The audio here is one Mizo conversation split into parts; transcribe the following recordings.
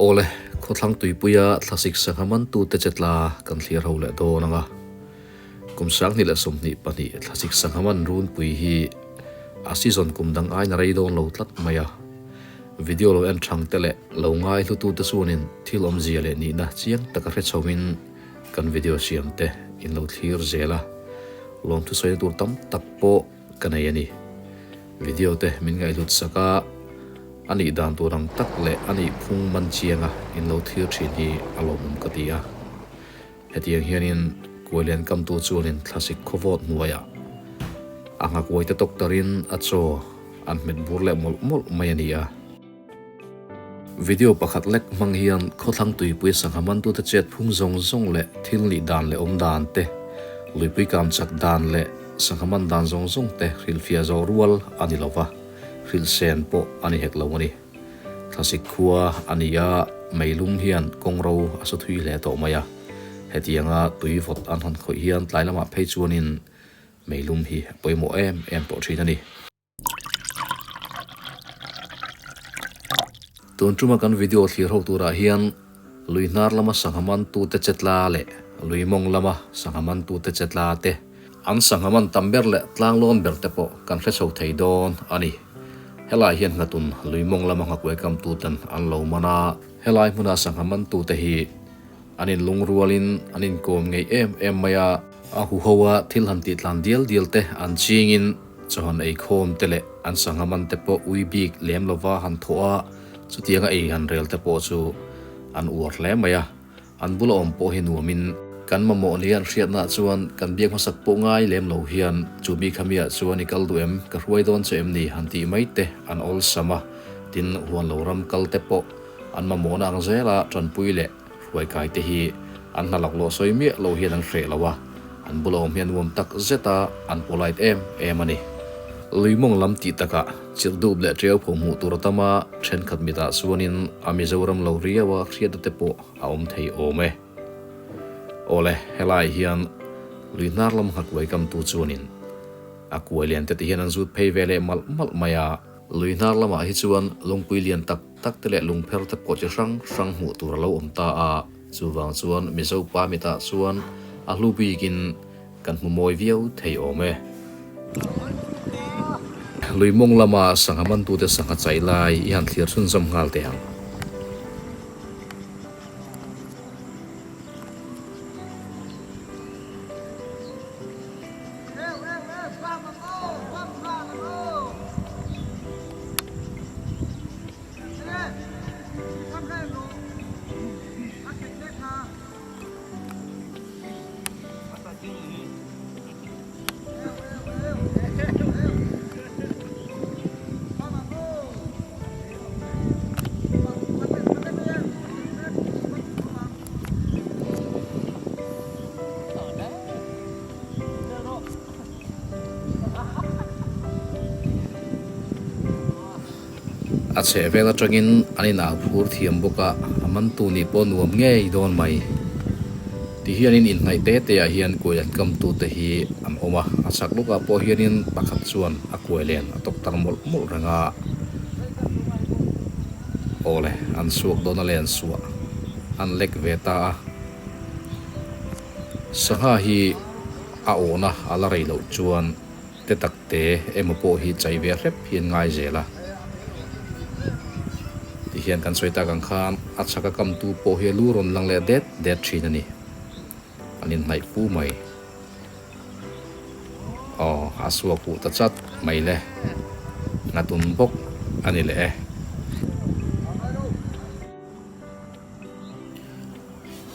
Awle, khawthlang tuipuia thlasik sangha mantute che tla kan thlir ho leh dawn ang a. Kum 2022 thlasik sangha man runpui hi a season kum dang aiin a rei dawn lo tlat mai a. Video lo en thang te leh lo ngai hlutute chuanin thil awmzia leh nihna chiang taka hre chhoin kan video siam te in lo thlir zel a, lawmthu sawina tur tam tak pawh ka nei a ni. Video te min ngaihhlut sak a, a nih dan tur ang tak leh a nih phung man chianga in lo thlir thin hi a lawmawm ka ti a. Hetiang hianin Kuailian kamtu chuanin thlasik khawvawt hnuaiah a nghakuaite tawktarin a chaw an hmet bur leh mawlh mawlh mai a ni a. Video pakhat lek hmang hian khawthlang tuipui sangha mantute chet phung zawng zawng leh thil nih dan leh awm dan te, luipui kam chak dan leh sangha man dan zawng zawng te hrilhfiah zawh rual a ni lo va, hrilhsen pawh a ni hek lo a ni. Thlasik khua a ni a, meilum hian kawngro a sa thui hle tawh mai a. Hetianga tui vawt an han khawih hian tlai lamah phei chuanin meilum hi a pawimawh em em tawh thin a ni. Tun tuma kan video thlir ho turah hian lui hnar lama sangha mantute che tla leh lui mawng lama sangha mantute che tla te an sangha man tam ber leh tlanglawn ber te pawh kan hre chho thei dawn a ni. Helai hian nghatun lui mawng lama nghakuai kamtuten an lo man a, helai hmuna sangha mantute hi An inlungrualin an inkawm ngei em em mai a. A huho a thil han tih tlan dial dial te an chingin chawhan eikhawm te leh an sangha man te pawh ui bik lem lova han thawh a, chutianga ei han rel te pawh chu an uar hle mai a. An bula awm pawh hi nuamin kan mamawh nia an hriatnaah chuan kan biak hmasak pawh ngai lem lo hian chu mi kha miah chuan i kal duh em, ka hruai dawn che em ni han tih mai te an awlsam a, tin huan lo ram kal te pawh an mamawhna ang zela tanpui leh Hruaikai te hi an hna lak lawh sawi miah lo hian an hreh lo a, an bula awm hi a nuam tak zet a, an polite em em a ni. Luimawng lam tih takah chilhdup leh ṭiau pho hmuh tur a tam a, ṭhenkhat mitah chuanin a Mizoram lo riau a hriatna te pawh a awm thei awm e. Awle, helai hian lui hnar lam nghakuai kamtu chuanin a kuai lian te ti hian an zut phei ve leh malh malh mai a, Lui hnar lamah hi chuan lungpui lian tak tak te leh lungpher te pawh chi hrang hrang hmuh tur a lo awm ta a, chuvang chuan Mizo pa mitah chuan a hlu bikin kan hmu mawi viau thei awm e. Lui mawng lama sangha mantute sangha chai lai i han thlir chhunzawm nghal teh ang. A chheh vel atangin an inah phur thiam bawk a, a mantu nih pawh nuam ngei dawn mai. Tihianin inhnaih te te ah hian kuai an kamtute hi an awm a, a chhak lukah pawh hianin pakhat chuan a kuai len a tawk tar mawlh mawlh reng a. Awle, an chhuak dawn a len suah an lek ve ta a. Sangha hi a awhna a la rei loh chuan te tak te emaw pawh hi chai ve hrep hi an ngai zel a. Tihian kan sawi tak ang khan a chhaka kamtu pawh hi a lu rawn lang leh det det thin a ni. An inhnaih fu mai. Aw, a suak huh ta chat mai le. Nghatun bawk a ni leh e.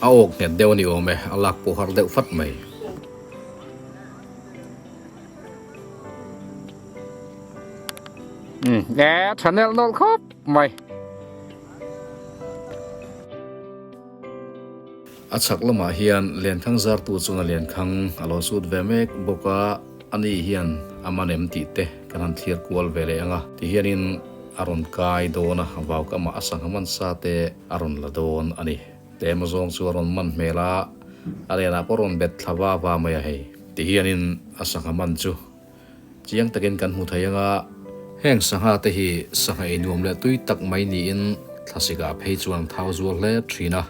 A awk nghet deuh a ni awm e, a lak pawh har deuh fat mai. Umm e channel nawlh khawp mai. A chhak lamah hian lenkhang zartu chuan a lenkhang a lo sut ve mek bawk a, ani hian a man em tih te kan han thlir kual ve leh ang a, tihianin A rawn kai dawn a, vau ka mah a sangha man sa te a rawn la dawn a ni. Tlem azawng chu a rawn man hmel a, a lenah pawh a rawn bet thla va va mai a hei. Tihianin a sangha man chu chiang takin kan hmu thei ang a. Heng sangha te hi sangha ei nuam leh tui tak mai niin Thlasik ah phei chuan an thau zual hle thin a.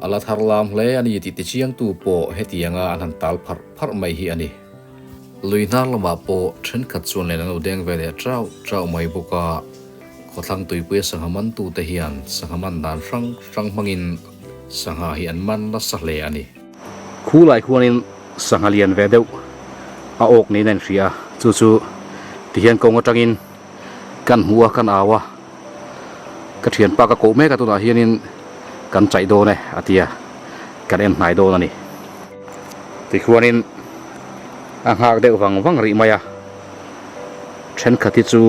A la thar lam hle a ni tih tichiangtu pawh hetianga an han tal pharh pharh mai hi a ni. Lui hnar lamah pawh thenkhat chuan len an lo deng ve leh chauh chauh mai bawk a, khawthlang tuipuia sangha mantute hian sangha man dan hrang hrang hmangin sangha hi an man nasa hle a ni. Khulai khuanin sangha lian ve deuh a awk niin a inhria a, chu chu tihian kawng atangin kan hmu a, kan au a, ka thianpa ka koh mek a tunah hianin kan chaih dawn e a ti a, kan en hnai dawn a ni. Tikhuanin a nghak deuh vang vang rih mai a, thenkhat hi chu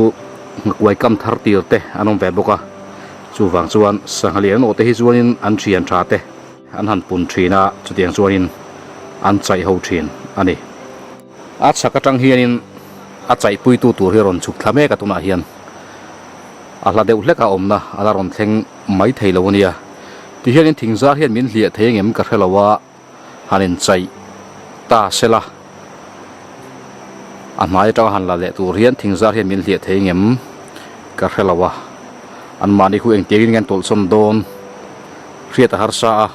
nghakuai kam thar tir te an awm ve bawk a, chuvang chuan sangha lian an awh te hi chuanin an thian tha te an han pun thin a, chutiang chuanin an chaih ho thin a ni. A chhak atang hianin a chaihpuitu tur hi a rawn chhuk thla mek a tunah hian a hla deuh hlek a awmna a la rawn thleng mai thei lo a nia. Tihianin thing zar hian min hliah thei engem ka hre lo a, han inchaih ta se la a hmai atanga han la leh tur hian thing zar hian min hliah thei engem ka hre lo a, anmahni khu engtiangin nge an tawlhsawn dawn hriat a harsa a.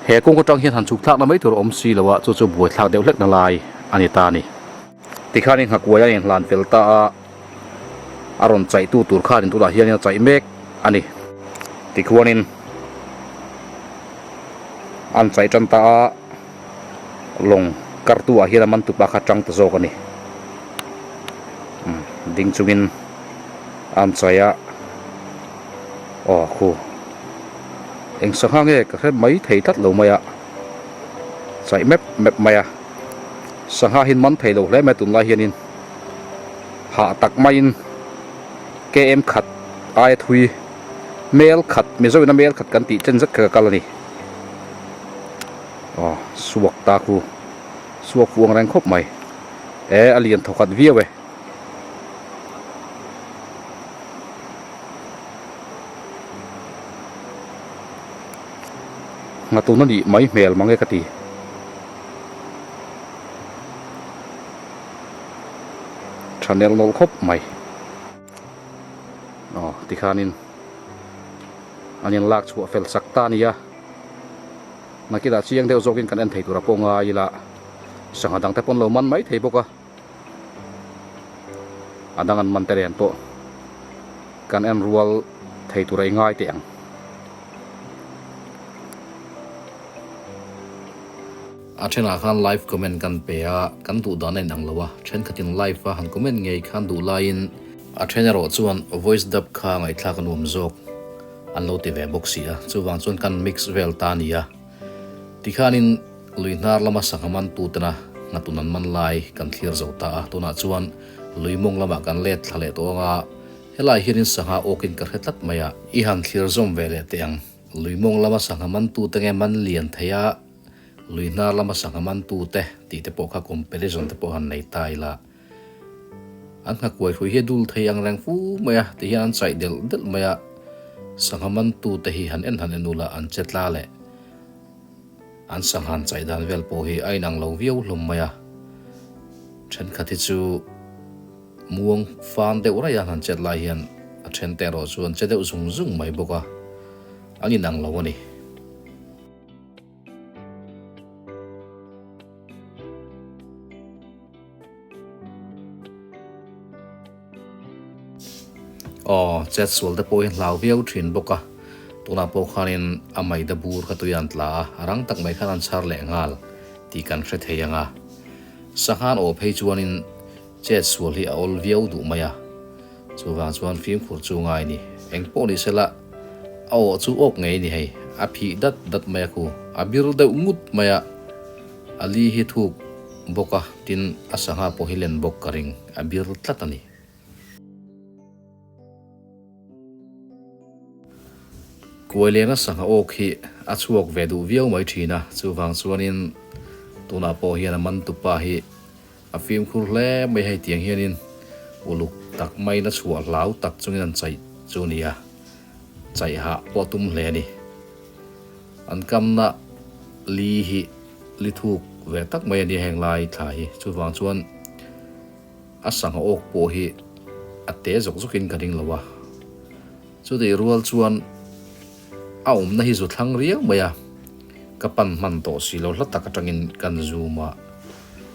He kawng atang hian han chhuk thlakna mai tur a awm si lo a, chu chu buai thlak deuh hlek na lai a ni ta a ni. Tikhanin nghakuai a inhlan fel ta a, a rawn chaihtu tur khanin tunah hianin a chaih mek a ni. Tikhuanin an chaih tan ta a, lawng kartu ah hian a man tupa kha tang ta zawk a ni. Ding chungin an chaih a, aw khu. Eng sangha nge ka hre mai thei tlat lo mai a, chaih mep mep mai a, sangha hi man thei lo hle mai tunlai hianin hah tak maiin km khat aia thui mel khat Mizo ina mel khat kan tih chen zet kha ka kal a ni. Aw suak ta khu suak fuang reng khawp mai e a lian thawkhat viau e. Nghatun a nih mai hmel mang e ka ti. Tha nelh nawlh khawp mai. Aw tikhanin an in lak chhuah fel sak ta a nia. Nakinah chiang deuh zawkin kan en thei tur a pawh ngai ila sangha dang te pawn lo man mai thei bawk a. A dang an man te nen pawh kan en rual thei tur a i ngai teh ang. A thenah khan live comment kan pe a, kan duh dan a inang lo a, thenkhatin live a han comment ngei khan duh laiin a then erawh chuan voice dub kha ngaihthlak a nuam zawk an lo ti ve bawk si a, chuvang chuan kan mix vel ta a ni a. Tikhanin lui hnar lama sangha mantutena nghatun an man lai kan thlir zo ta a, tunah chuan lui mawng lamah kan let thla leh tawh ang a, helai hianin sangha awkin ka hre tlat mai a. I han thlir zawm ve leh teh ang, lui mawng lama sangha mantute nge man lian thei a, lui hnar lama sangha mantute tih te pawh kha comparison te pawh han nei ta ila. An nghakuai hrui hi a dul thei ang reng fu mai a, ti hian an chaih delh delh mai a, sangha mantute hi han en han en ula an che tla leh. An sanghan chaih dan vel pawh hi a inang lo viau hlawm mai a, thenkhat hi chu muang fan deuh raih a han chet lai hian a then te erawh chu an che deuh zung zung mai bawk a, an inang lo a ni. Aw, chet sual te pawh hi hlau viau thin bawk a, tunah pawh khanin a maida bur kha tui an tla a, a rang tak mai khan an chhar leh nghal tih kan hre thei ang a. Sanghan aw phei chuanin chet sual hi a awl viau duh mai a, chuvang chuan fimkhur chu ngai ni. Eng pawh ni sela a aw chu awk ngei ni hei, a phih dat dat mai a khu, a bir deuh ngut mai a. A li hi thuk bawk a, tin a sangha pawh hi len bawk ka ring, a bir tlat a ni. Kuailena sangha awk hi a chhuak ve duh viau mai thin a, chuvang chuanin tunah pawh hian a man tupa hi a fimkhur hle mai hei tiang hianin uluk tak maiin a chhuah hlau tak chungin an chaih chu a ni a, chaih hah pawh a tum hle a ni. An kamna li hi li thuk ve tak mai a ni heng lai thla hi. Chuvang chuan a sangha awk pawh hi a te zawk zawkin ka ring lo a. Chutih rual chuan a awmna hi zu thlang riau mai a, ka pan hman tawh si lo hla tak atangin kan zoom a,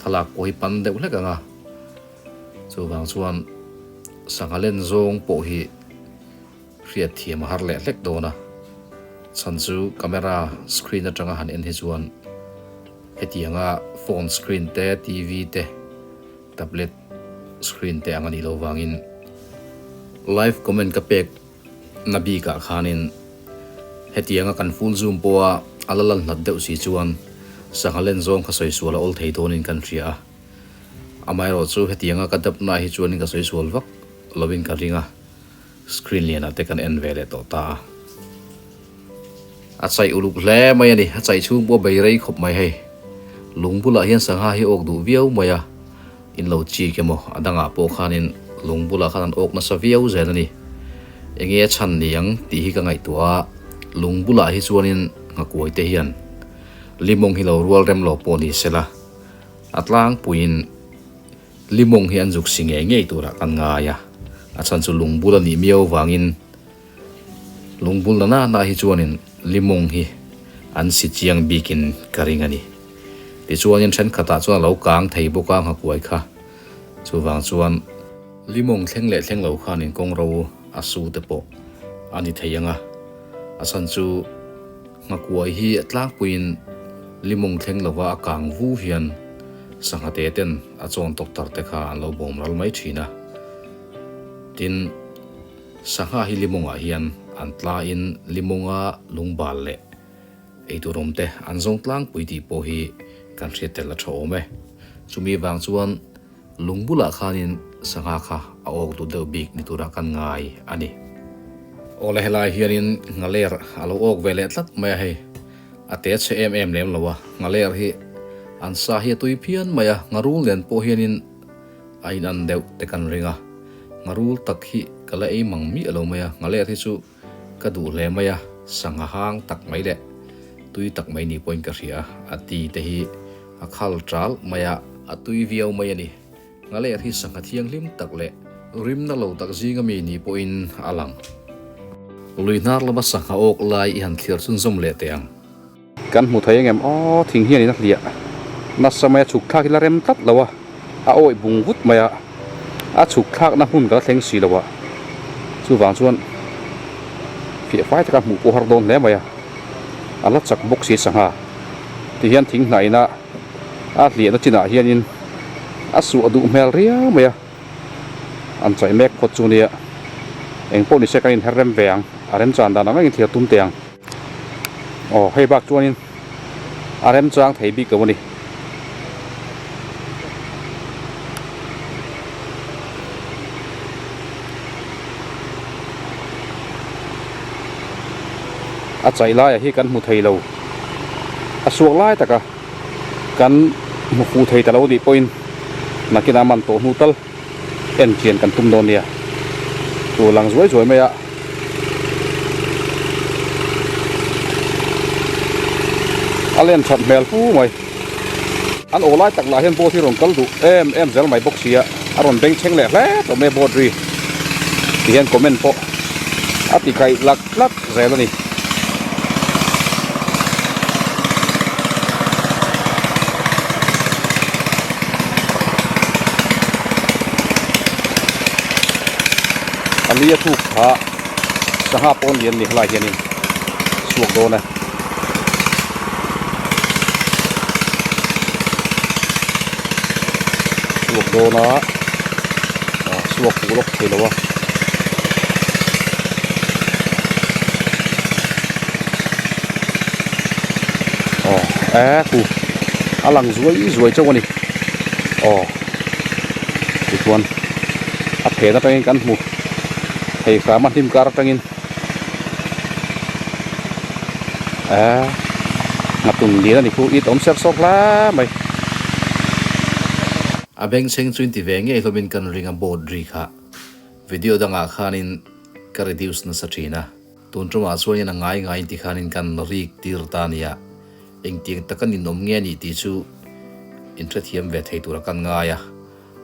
thlalak pawh hi pan deuh hlek ang a, chuvang chuan sangha len zawng pawh hi hriat thiam a har leh hlek dawn a, chhan chu camera screen atanga han en hi chuan hetianga phone screen te, TV te, tablet screen te ang a nih loh vangin live comment ka pek na bikah khanin hetianga kan full zoom pawha a la lan hlat deuh si chuan sangha len zawng kha sawi sual a awl thei dawnin kan hria a. Amaherawh chu hetianga ka dap naah hi chuanin ka sawi sual vak lovin ka ring a, screen lianah te kan en ve leh tawh ta a. A chaih uluk hle mai a ni, a chaih chhung pawh bei rei khawp mai hei. Lung bulah hian sangha hi awk duh viau mai a, in lo chik emaw a dangah pawh khanin lung bulah khan an awk nasa viau zel a ni. Enge a chhan ni ang tih hi ka ngaihtuah a, lung bulah hi chuanin nghakuai te hian limawng hi lo rual rem lo pawh ni sela, a tlangpuiin limawng hi an zuk si ngei ngei turah kan ngai a, a chhan chu lung bul a nih miau vangin. Lungbul na na na hi chuanin limawng hi an si chiang bikin ka ring a ni. Tichuanin thenkhatah chuan a lo kang thei bawk a nghakuai kha. Chuvang chuan limawng thleng leh thleng lo khanin kawng ro a su te pawh a ni thei ang a. A chhan chu nghakuai hi a tlangpuiin limawng thleng lova a kang vu hian sangha te ten a chawn tawk tar te kha an lo bawm ral mai thin a. Tin. Sangha hi limawngah hian an tlain limawnga lungbal leh eitur awm te an zawng tlangpui tih pawh hi kan hriat tel a tha awm e. Chumi vang chuan lung bulah khanin sangha kha a awk duh deuh bik ni turah kan ngai a ni. Awle helai hianin nghaler a lo awk ve leh tlat mai a hei. A te chhe em em lem lo a, nghaler hi an sa hi a tui phian mai a, ngharul nen pawh hianin A inan deuh te kan ring a, ngharul tak hi ka la ei mang miah lo mai a, nghaler hi chu ka duh hle mai a, sangha hang tak mai leh tui tak mai ni pawhin ka hria a, a ti te hi a khal ṭal mai a, a tui viau mai a ni. Nghaler hi sangha thianghlim tak leh rimna lo tak zinga mi ni pawhin a lang. Lui hnar lama sangha awk lai i han thlir chhunzawm leh teh ang. Kan hmu thei engem aw thing hianin a hliah nasa mai a chhuk thlak hi la rem tlat lo a, a awih bung vut mai a, a chhuk thlakna hmun ka la thleng si lo a, chuvang chuan fiah fai taka hmuh pawh har dawn hle mai a, a la chak bawk si sangha ti hian thing hnaihna a hliahna chinah hianin a suah duh hmel riau mai a, an chaih mek phawt chu nia engpawh ni se kan inher rem ve ang a remchan dan ang angin thil tum teh ang. Aw hei bak chuanin a remchang thei bik lo a ni. A chai laiah hi kan hmu thei lo a suak lai taka kan hmu fuh thei ta lo nih pawhin nakinah man tawh hnu tal en chian kan tum dawn nia chu lang zuai zuai mai a. A len that hmel fu mai an aw lai tak lah hian boat hi rawn kal duh em em zel mai bawk sia a rawn beng chheng leh hle tawh mai a boat ri ti hian comment pawh a ti kaih lak lak zel a ni. A li a thuk kha sangha pawn lian ni helai hianin chhuak dawn e. Chhuak dawn a chhuak fuh lawk thei lo a. Aw e khu a lang zuai zuai chauh a ni aw tichuan a phen atangin kan hmu thei hram a hnim kar atangin e nghatun lian a ni khu it awm ser sawk hle mai. A bengchheng chu inti ve ngei hlawmin kan ring a board ri kha video dangah khanin ka reduce nasa thin a. Tun tumah chuanin a ngai ngai inti khanin kan rik tir ta a nia, engtiang taka ninawm nge anih tih chu inhrethiam ve thei tura kan ngai a,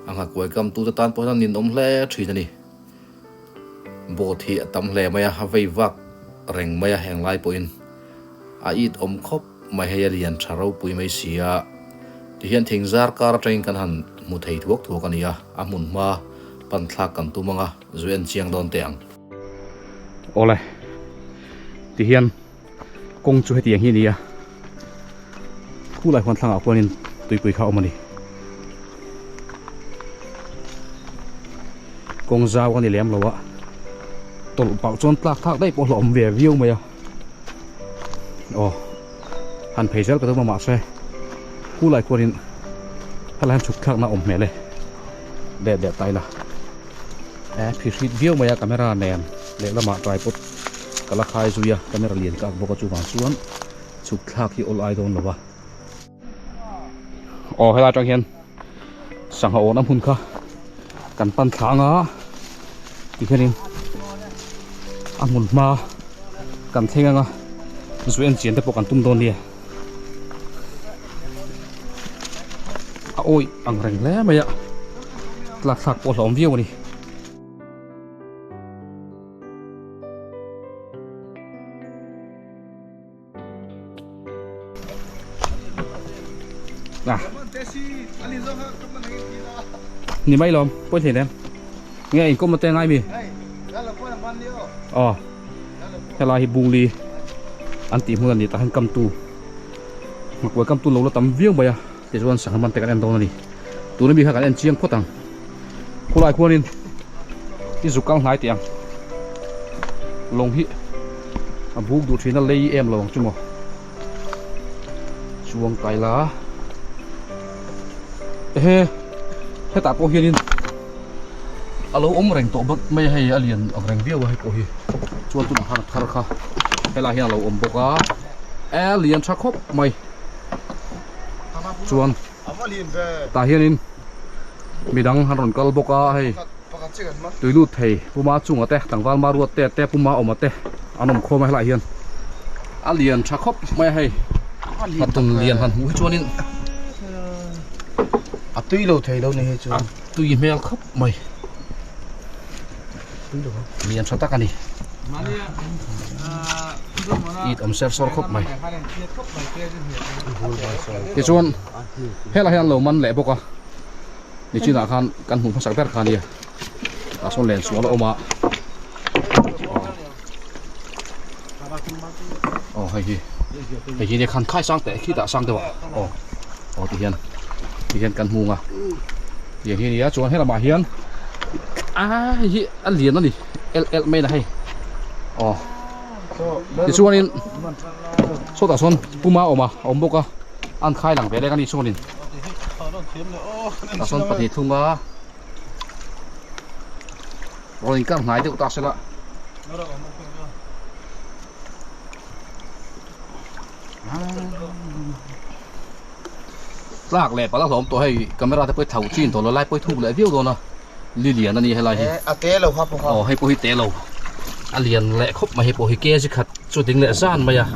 a nghakuai kam tute tan pawh hian a ninawm hle thin a ni. Boat hi a tam hle mai a, a vei vak reng mai a englai pawhin a it awm khawp mai hei a lian tha ropui mai si a. Tihian thing zar kar atangin kan han hmu thei thuak thuak a ni a, a hmun hma pan thlak kan tum ang a, zu en chiang dawn teh ang. Awle, tihian kawng chu hetiang hi a ni a, khulai huan thlangah khuanin tuipui kha a awm a ni. Kawng zau a ni lem lo a, tawlh pah chuan tlak thlak daih pawh hlauhawm ve viau mai a. Aw, han phei zel ka tum a mahse khulai khuanin helai hian chhuk thlakna a awm hmel e, leh leh ta ila. E phihrit viau mai a camera nen lehlamah tripod ka la khai zui a camera lian ka ak bawk a chuvang chuan chhuk thlak hi awl ai dawn lo va. Aw helai atang hian sangha awhna hmun kha kan pan thla anga tikhianin a hmun hma kan thleng anga zu en chian te pawh kan tum dawn nia a awih ang reng hle mai a tlak thlak pawh hlauhawm viau a ni. Ni mai lawm pawi thei nem nge in kawm te ngai mi aw helai hi bungli an tih hmun a ni tah hian kamtu nghakuai kamtu lo la tam viau mai a tichuan sangha man te kan en dawn a ni tuna mi kha kan en chiang phawt ang khulai khuanin i zuk kal hnai teh ang lawng hi a buk duh thin a lei em lo ang chu maw chuang kai la ehe hetah pawh hianin a lo awm reng tawh bawk mai a hei a lian ang reng viau a hei pawh hi chuan tunah khan a thar kha helai hian a lo awm bawk a e lian tha khawp mai chuan tah hianin midang an rawn kal bawk a hei tui lut thei puma chunga te tlangval maruat te te puma awma te an awm khawm a helaiah hian a lian tha khawp mai a hei nghatun lian han hmuh hi chuanin a tui lo thei lo ni hi chu a tui hmel khawp mai lian tha tak a ni it awm ser sawr khawp mai tichuan helai hian lo man leh bawk a nichinah khan kan hmuh hmasak ber kha a nia tah sawn len sual a awm a aw hei hi hei hi nia khan khai sang teh khi tah sang deuh a aw aw ti hian ti hian kan hmung a tiang hi a nia chuan helamah hian a hei hi a lian a ni el el mai na hei aw tichuanin sawtah sawn puma a awm a a awm bawk a an khai lang ve lek a ni chuanin tah sawn pahnih thung a rawn inkar hnai deuh ta sela tlak leh palh a hlawm tawh hei camera te pawh hi thau chin tawh lo lai pawh hi thuk leh viau dawn a li lian a ni helai hi a te lo kha pawh aw hei pawh hi te lo a lian leh khawp mai hei pawh hi kg khat chu ding leh zan mai a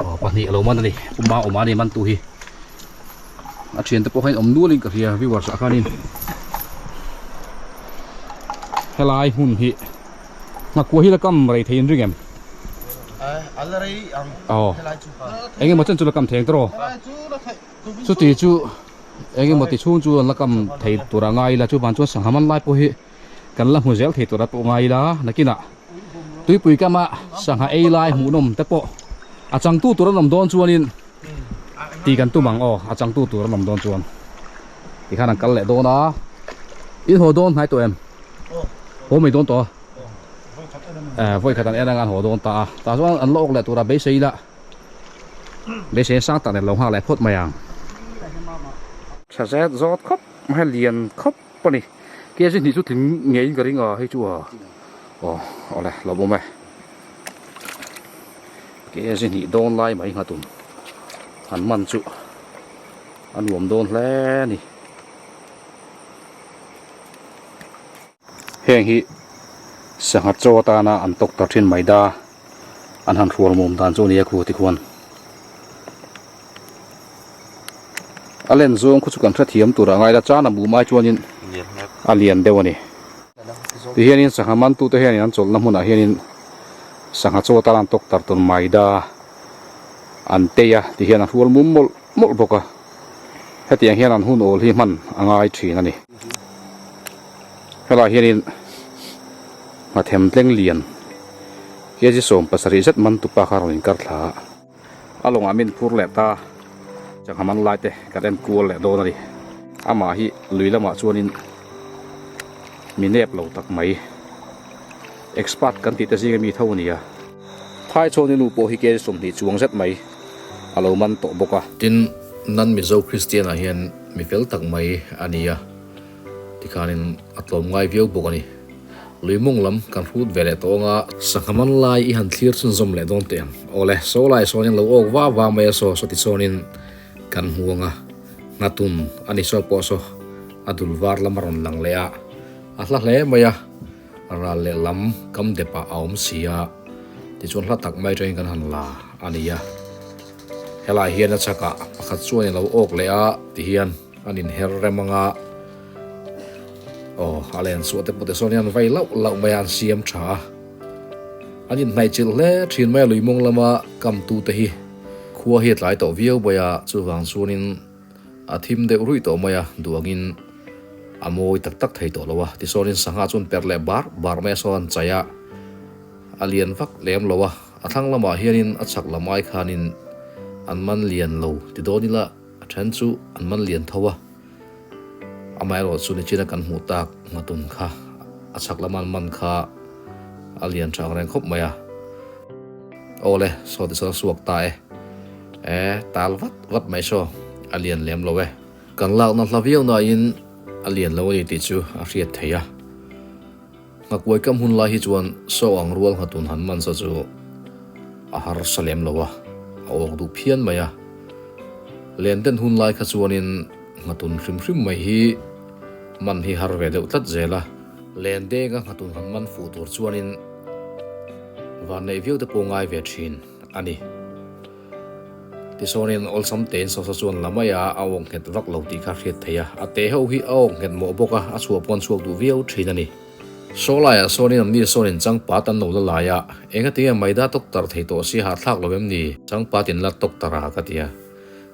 aw pahnih a lo man a ni puma awm a ni man tu hi a thiante pawh khan awm nual in ka hria viewers ah khanin helai hmun hi ngakua hi la kam rei thei in ring em aw engemaw chen chu la kam thei ang tawh chuti chu engemaw ti chhung chu an la kam thei tur a ngai ila chuvan chuan sangha man lai pawh hi kan la hmu zel thei tur a pawh ngai ila nakinah tuipui kama sangha ei lai hmuhnawm te pawh a changtu tur an awm dawn chuanin tih kan tum ang aw a changtu tur an awm dawn chuan tikhan an kal leh dawn a in haw dawn hnai tawh em haw mai dawn tawh a eh vawi khat an en anga an haw dawn ta a tah chuan an la awk leh tura beisei ila beisei sang tak nen lo nghak leh phawt mai ang tha zet zawt khawp mai lian khawp a ni kg hnih chu tling ngeiin ka ring a hei chu a aw awle lawmawm e. Ke zihnih dawn lai mai nghatum han man chu a nuam dawn hle a ni. Heng hi sangha chaw atana an tawk ta thin mai da an han hrual mum dan chu a ni a khu tikhuan a len zawng khu chu kan hrethiam tur a ngai la chana mum ai chuanin a lian deuh a ni. Tihianin sangha mantute hianin an chawlhna hmunah hianin sangha chaw atan an tawk tar tur maida an tei a tihian a hrual mum mawlh mawlh bawk a, hetiang hian an hun awl hi hman a ngai thin a ni. Helaiah hianin nghathem tleng lian kg 70 zet man tupa kha a rawn inkar thla a. A lawngah min phur leh ta sangha man lai te kan en kual leh dawn a ni. Amah hi lui lamah chuanin mi nep lo tak mai expert kan tih te zinga mi tho a ni a. Thai chhawni nu pawh hi kg 20 chuang zet mai a lo man tawh bawk a. Tin, nan Mizo Kristian ah hian mi fel tak mai a ni a, tikhanin a tlawm ngai viau bawk a ni. Lui mawng lam kan hrut ve leh tawh ang a. Sangha man lai i han thlir chhunzawm leh dawn teh ang. Awle, saw lai sawnin lo awk va va mai a saw, saw ti sawnin kan hmu ang a. Nghatun a ni saw pawh saw a dul var lam a rawn lang leh a, a hla hle mai a, ral leh lam kam depah a awm si a, tichuan hla tak mai atangin kan han la a ni a. Helai hian a chhakah pakhat chuan i lo awk leh a tihian an inher rem ang a, aw a len suah te pawh te sawn hian vai lauh lauh mai a an siam tha a, an inhnaih chilh hle thin mai a lui mawng lama kam tu te hi khua hi a tlai tawh viau mai a, chuvang chuanin a thim deuh ruih tawh mai a, duangin a mawi tak tak thei tawh lo a, tisawnin sangha chuan per leh bar bar mai a sawn an chai a, a lian vak lem lo a, a thlang lamah hianin a chhak lam ai khanin an man lian lo ti dawn ila. A then chu an man lian tho a, amaherawh chu nichina kan hmuh tak nghatun kha a chhak lama an man kha a lian tha ang reng khawp mai a. Aw le, saw ti sawn a suak ta e, e tal vat vat mai saw a lian lem lo e. Kan lakna hla viau nain a lian lo a ni tih chu a hriat theih a. Nghakuai kam hun lai hi chuan saw ang rual nghatun han man sa chu a harsa lem lo a, a awk duh phian mai a. Len den hun lai kha chuanin nghatun hrim hrim mai hi man hi har ve deuh tlat zel a. Len denga nghatun han man fuh tur chuanin vanneih viau te pawh ngai ve thin a ni. Tisawnin awlsam tein Sosa chuan la mai a, a awk nghet vak lo tih kha hriat theih a. A te ho hi a awk nghet mawh bawk a, a chhuah pawn chhuak duh viau thin a ni. Saw laiah sawnin an ni sawnin changpat an lo la lai a, engatinge maida tawk tarh thei tawh si hahthlak lo em ni? Changpat in la tawk tarh a ka ti a.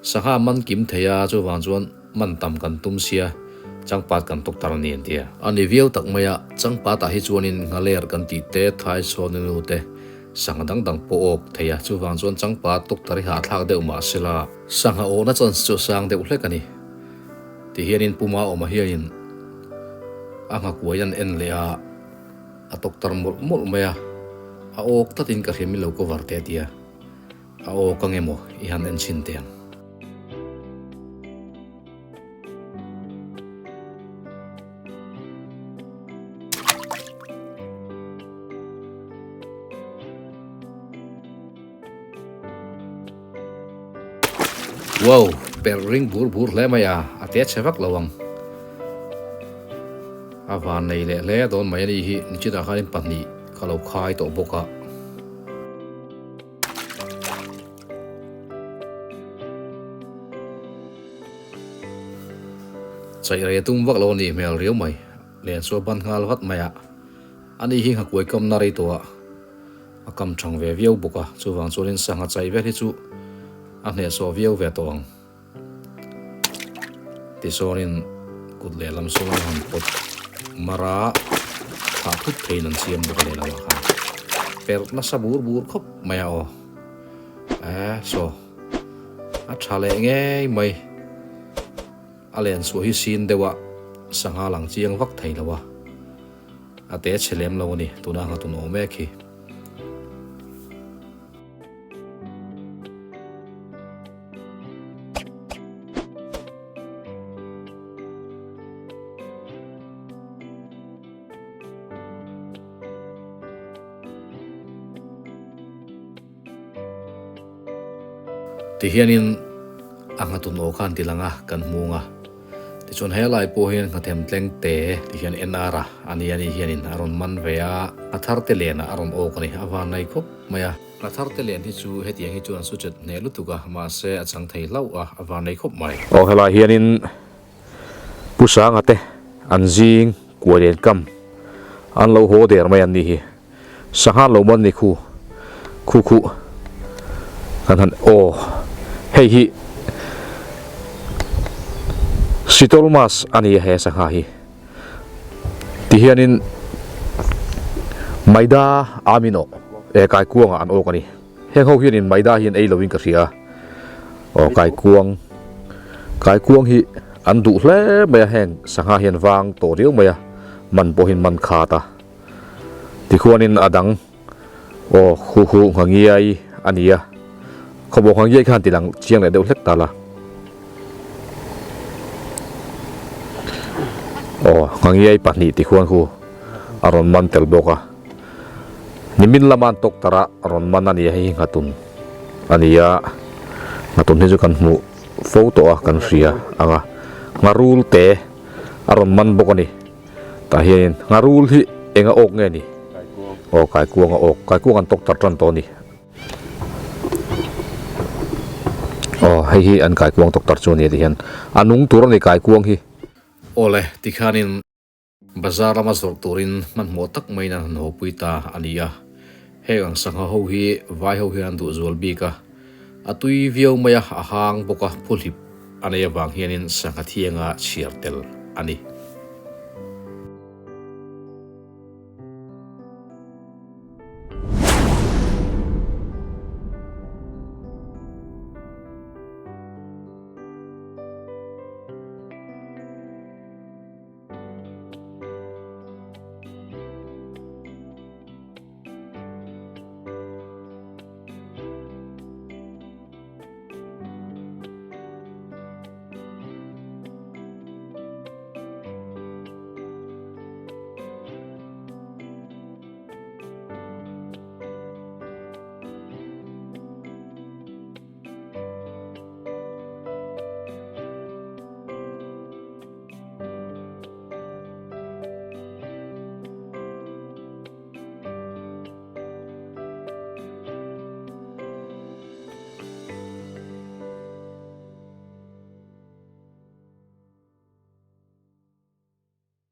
Sangha man kim thei a, chuvang chuan man tam kan tum sia, changpat kan tawk tarh a ni an ti a. A ni viau tak mai a, changpatah hi chuanin nghaler kan tih te, thai sawn enu te, Sangha dang dang pawh awk thei a, chuvang chuan changpa tawk tar i hahthlak deuh mah sela. Sangha awhna chance chu a sang deuh hlek a ni. Ti hianin puma awma hianin a nghakuai an en leh a, a tawk tar mawlh mawlh mai a, a awk tlatin ka hriam i lo cover teh a ti a, a awk ang emaw i han en chhin teh ang. Wow, per ring bur bur hle mai a, a te chhe vak lo ang. A van nei leh hle dawn mai a ni hi, nichitah khanin pahnih ka lo khai tawh bawk a. Chaih rei a tum vak lo a nih hmel riau mai. Len chu a ban nghal vat mai a, ani hi nghakuai kamna rei tawh a, a kam thang ve viau bawk a, chuvang chuanin sangha chaih vel hi chu a hnehsawh viau ve tawh ang. Tisawnin kut lehlam sawn an han pawt mar a, thlah thut theiin an siam bawk a lehlamah khan perh nasa bur bur khawp mai a aw. Eh saw a tha leh ngei mai. A len chhuah hi sin deuh a, sangha lang chiang vak thei lo a, a te chhe lem lo a ni, tuna nghatun awm mek hi. Ti hianin a nghatun aw khan ti lang a kan hmung a, tichuan helai pawh hian nghathem tleng te ti hian NR a a ni a ni hianin a rawn man ve a, nghathar te lenah a rawn awk a ni, a van nai khawp mai a. Nghathar te len hi chu hetiang hi chuan an su chet hneh lutuk a, mahse a chang thei hlauh a, a van nei khawp mai. Aw helai hianin Pu Sanga te an zing kuai len kam. An lo haw der mai an ni hi. Sangha lo man ni khu khu khu kan han aw hei hi sitol mas a ni a he sangha hi ti hianin maida amin aw e kaikuang ah an awk a ni heng ho hianin maida hian ei lovin ka hria aw kaikuang kaikuang hi an duh hle mai a heng sangha hian vang tawh riau mai a man pawhin man khat a. Tikhuanin a dang aw hu hu nghangiai a ni a, khawbawk nghangiai khan ti lang chiang leh deuh hlek ta la. Aw nghangiai pahnih tikhuan khu a rawn man tel bawk a, nimin lama an tawk tarh a rawn man a ni a, hei hi nghatun a ni a, nghatun hi chu kan hmuh fo tawh a kan hria ang a, ngharul te a rawn man bawk a ni. Tah hianin ngharul hi eng a awk nge ni? Aw kaikuang a awk, kaikuang an tawk tar tan tawh a ni. Aw hei hi an kaikuang tawk tar chu a ni tih hian a nung tur a ni kaikuang hi. Awle tikhianin bazar lama zawrh turin hmanhmawh tak maiin an han hawpui ta a ni a, heng ang sangha ho hi vai ho hian an duh zual bik a, a tui viau mai a, a hang bawk a, phuhlip a nei avang hianin sangha thianga chhiar tel a ni.